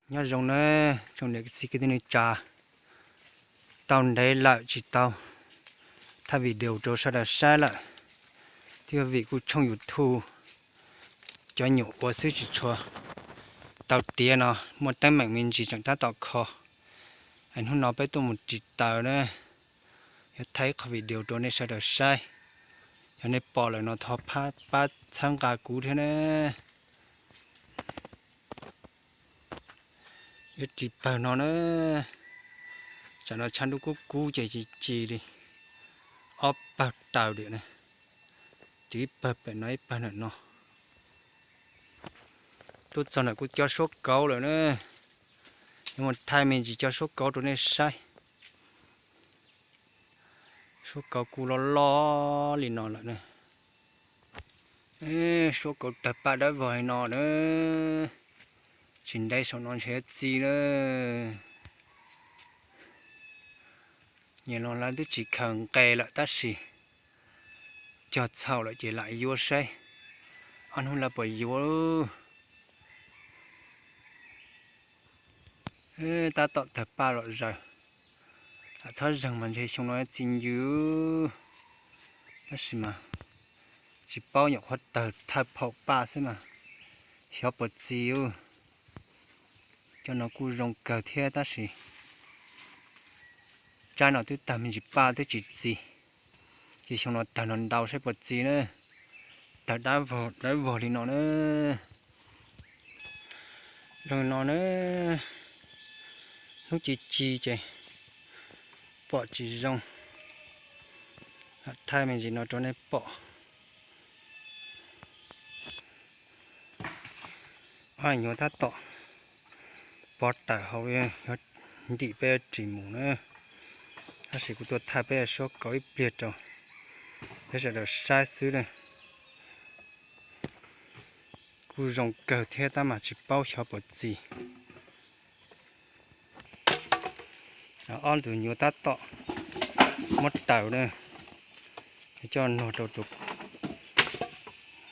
Nyob zoo nawb tsoom niam txiv kwv tij neej tsa, tau ntev lawm tsis tau thaij video rau sawv daws saib lawm, twb yog vim kuv tshooj YouTube cov nyuam qhuav xwb tsis tshua tau tiav no, muaj teeb meem me ntsis tseem tab tom kho. Es hnub no peb tuaj mus ris taws na, yog thaij ib qho video rau nej sawv daws saib. Yog nej pom lawm no thov pab txhawb nqa kuv thiab na. Ib ris pawg no na, tsam no tshav ntuj kub kub ces ci ci li, ob pawg taws diam na, ris ib pawg pem no ib pawg ntawm no. Tuaj txog ntawm kuv cov suab kauv lawm na, yuav mus thaij me ntsis cov suab kauv rau nej saib. Suab kauv kuj loj loj li no lawm na. Suab kauv tawg paj dawb vog li no na, tsis ntev saum no ntshe yuav txi na. Nyias los lawv twb tsis khaws nqe lawm tab sis cog txhaum lawm ces lam yuav saib ob hnub lawv puas yuav. Tab tom tawg paj lom zaws, lam txhob zeeg mas ntshe xyoo no txi ncw. Tab sis mas tsis paub, nyuam qhuav tawg thawj phaum paj xwb mas xyov puas txi. Cov no kuj zoo kawg thiab tab sis tsaib no twb tawg me ntsis paj twb tsis txi, ces xyoo no tawg no ntau saib puas txi na. Tawg dawb vog li no na. Zoo no na, hnub ci ci ces pom tsis zoo, thaij me ntsis no rau nej pom. Ob nyuag tab tom pov tawm hauv, yuav ntim peb ris mus na. Tab sis kuv tuaj thaij peb suab kauv ib pliag rau peb sawv daws saib xwb na. Kuj zoo kawg thiab tab mas tsis paub xyov puas txi. Ob tug nyuam tab tom muab taws na, coj nog rau tus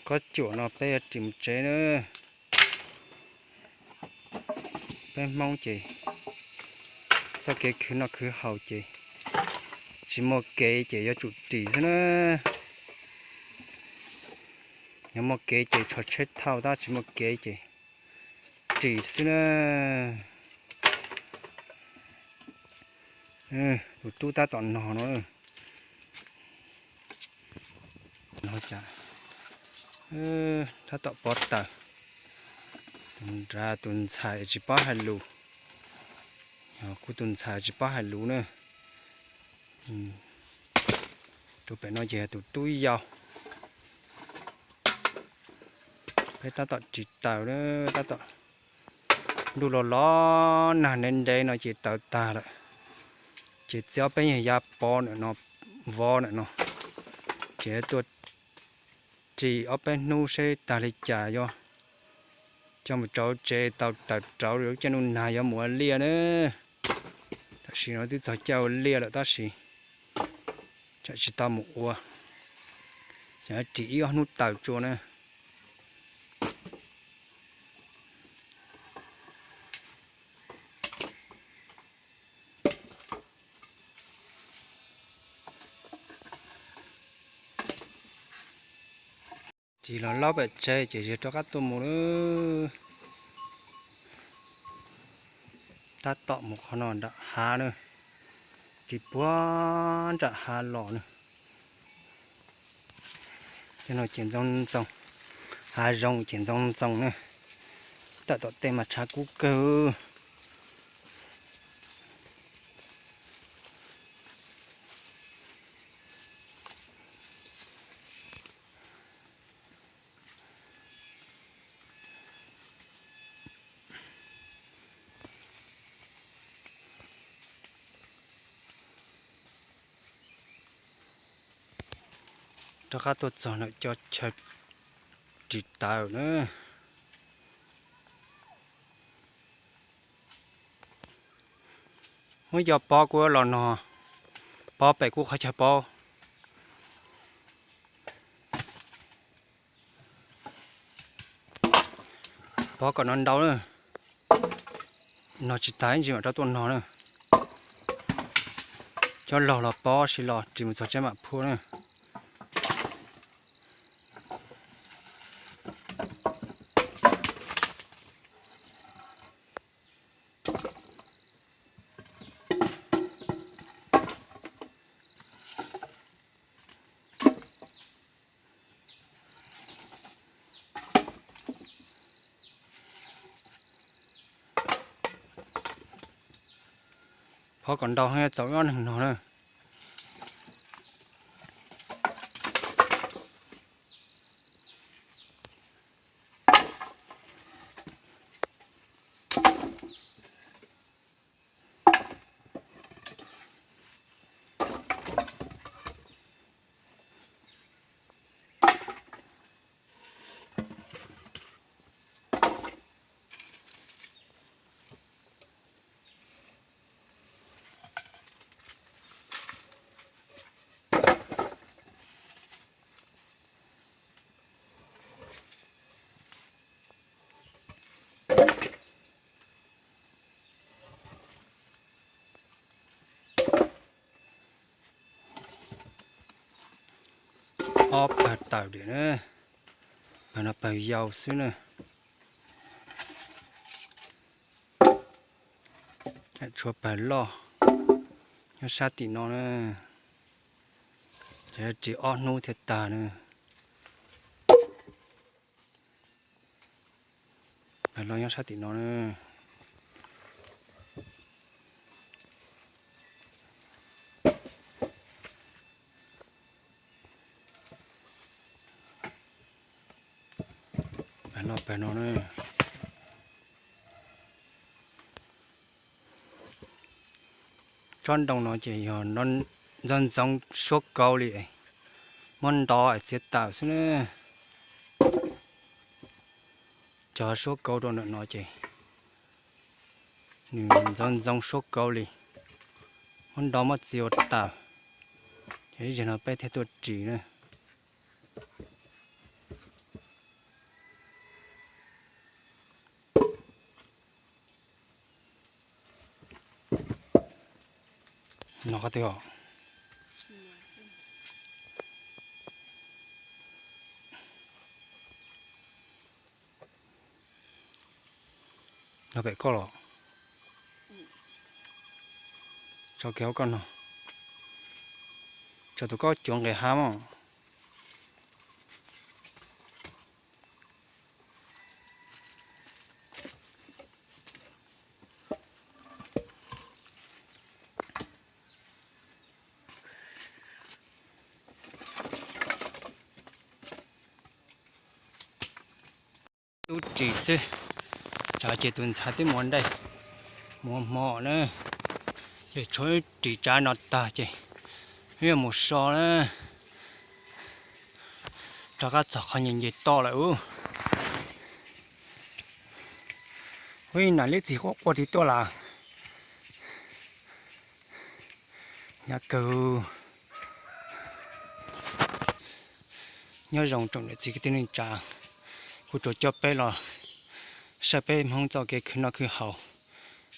kob cuam no peb yuav ris mus tsev na. Peb Hmoob ces txoj kev khwv noj khwv haus ces tsis muaj kev ces yuav tsum ris xwb na. Yog muaj kev ces tsho tsheb thauj, tab tsis muaj kev ces ris xwb na. Tus tub tab tom nog no, tab tom pov taws. Tus nrad tus ntxhais tsis paub hais lus, kuv tus ntxhais tsis paub hais lus na. Tus pem no ces yog tus tub yau. Peb tab tom ris taws, tab tom, ntuj los los nag ntev ntev no ces taws tag lawm. Ces txiav ob peb nyuag yav pov ntawm no, vov ntawm no, ces tuaj ris ob peb hnub seb tag li cas yuav coj mus rau tsev tau taws rauv, lub caij ntuj nag yuav mus ua liaj na. Tam sim no twb txog caij ua liaj lawm tab sis tsam tsis tau mus ua, ces ris ib ob hnub taws tsua na. Ris los laub pem tsev ces yog rov qab tuaj mus lawm. Tab tom mus qhov no nram hav na, ris puag nram hav los na. Cov no ces ntxoov ntxoo, hav zoov ces ntxoov ntxoo na. Tawm tom tej mas tshav kub kawg. Rov qab tuaj txog ntawm cov chaw ris taws na. Muab cov pov kuv los nog, pov pem kuv qhov chaw pov. Pov kom no ntau na. Nog tsis tas ib ntsis mam rov tuaj nog na. Cov laug los pob si los ris mus txog tseb mam phuaj na. Phob kom ntau txaus ob neeg nog na. Ob pawg tawm diam na, pawg no pawg yau xwb na. Tshuav pawg loj nyob sab tim no na, ces ris ob hnub thiaj tag na. Pawg loj nyob sab tim no na. Pawg loj pawg no na. Tsob ntoo no ces yog ntxoov ntxoov suab kauv li, muab nto txiav tawm xwb na. Cog suab kauv rau ntawm no ces nws ntxoov ntxoov suab kauv li, muab nto muab txiav ua tawm. Ces ib zaug no peb thiaj tuaj ris na. No qhov twg os? No pem koj los? Tso kiag hauv koj no. Tso tus koj cuav nqis hav mog. Tub ris xwb, tsav ces tus ntxhais twb mus ua ntej, mus ua hmo na. Ces tshuav ris tsav no tag ces wb yuav mus so na. Rov qab txog qhov nce nce toj lawm ub. Ub, ib nam li txiv quaj quaj ris tuaj lawm. Hnyav kawg. Nyob zoo tsoom niam txiv kwv tij neej tsa, kuv tsuas coj peb los saib peb Hmoob txoj kev khwv noj khwv haus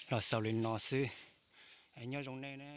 los xaus li no xwb. Nyob zoo nej na.